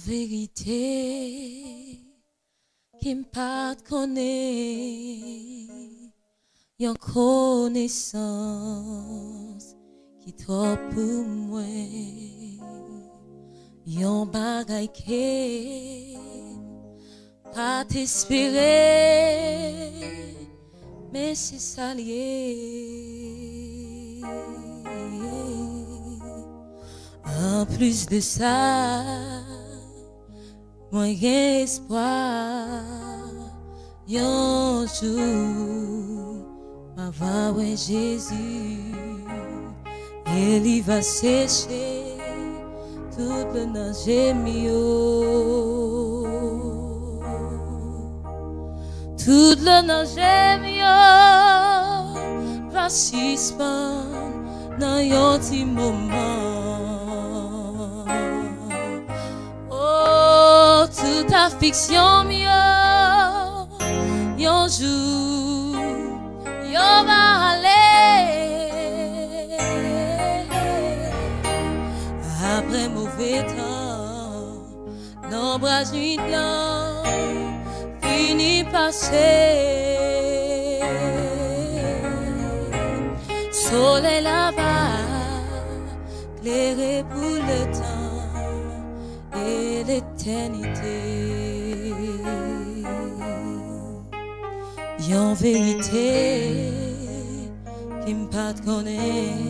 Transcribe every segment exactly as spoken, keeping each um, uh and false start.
Verite ki m pa t konnen, yon konesans ki twòp pou mwen, yon bagay ke m pa t espere, men se sa l ye. Anplis de sa, mwen gen espwa, yon jou, m a va wè Jezi, e li va seche tout dlo nan je m yo. Tout dlo nan je m yo va sispann nan yon ti moman. Oh, tout afiksyon m yo, yon jou, yo va ale. Apre move tan, lonbraj nwit lan fini pase. Solèy la va klere pou letan e letènite. Yon verite ke m pa t konnen,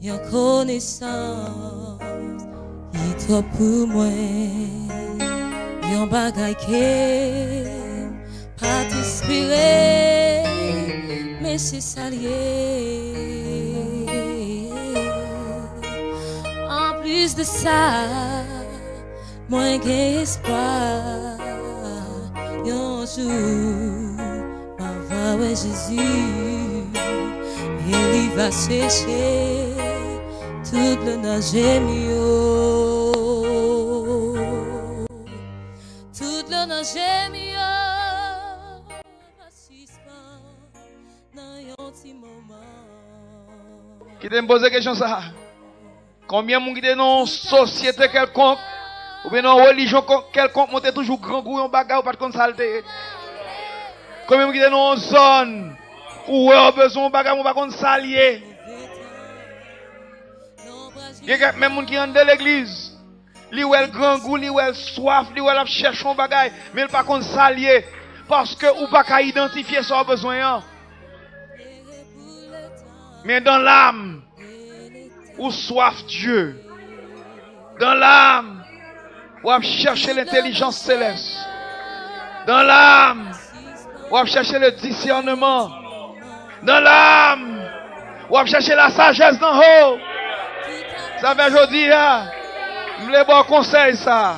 yon konesans ki twòp pou mwen, yon bagay ke m pa t espere, men se sa l ye. Anplis de sa, mwen gen espwa, yon jou, mwen va wè Jezi, e li va seche tout dlo nan je m yo. Tout dlo nan je m yo va sispann nan yon ti moman. Kite m poze kesyon sa a. Konbyen moun ki te nan yon sosyete kèlkonk, oubyen nan yon relijyon kon-, kèlkonk, men w te toujou grangou yon bagay, ou pa t konn sa l te ye? Konbyen moun ki te nan yon zòn, ou wè w bezwen yon bagay, men w pa konn sa l ye? Gen kèk menm moun ki anndan legliz, li wè l grangou, li wè l swaf, li wè l ap chèche yon bagay, men l pa konn sa l ye, paske ou pa ka idantifye sa w bezwen an. Men dans l'âme, ou swaf Dye. Dans l'âme, w ap chèche lentèlijans selès. Dans l'âme, w ap chèche le discernement. Dans l'âme, w ap chèche la sagesse d'en haut. Sa fè jodi a, m vle ba w konsèy sa.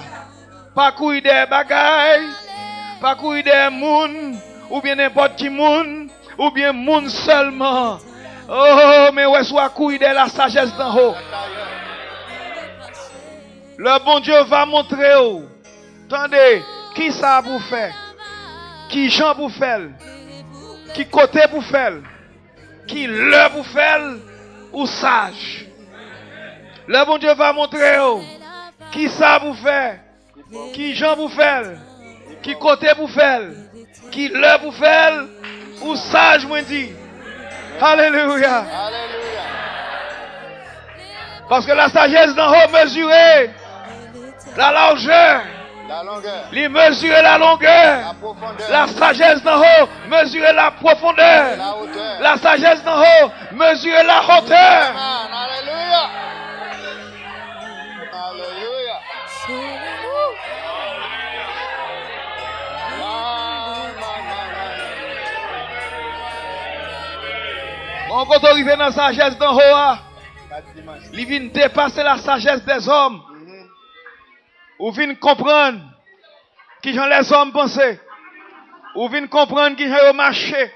Pa kouri dèyè bagay, pa kouri dèyè moun, oubyen nenpòt ki moun, oubyen moun sèlman. Oh, men wè si w a kouri dèyè la sagesse d'en haut. Le bon Dieu va montre w, tande, ki sa pou fè, ki jan pou fè l, ki kote pou fè l, ki lè pou fè l, ou saj. Le bon Dieu va montre w ki sa pou fè, ki jan pou fè l, ki kote pou fè l, ki lè pou fè l, ou saj, mwen di. Alelouya. Alelouya. Paske la sagesse d'en haut mesure la largeur. La longueur. Li mezire la longè. La profondeur. La sagesse d'en haut mesure la profondeur. La hauteur. La sagesse d'en haut mesure la hauteur. Amen. Alelouya. Alelouya. Bon, kote w rive nan sagesse d'en haut a, li vin depase la sagesse des hommes. Ou vin konprann kijan lèzòm panse. Ou vin konprann kijan yo mache.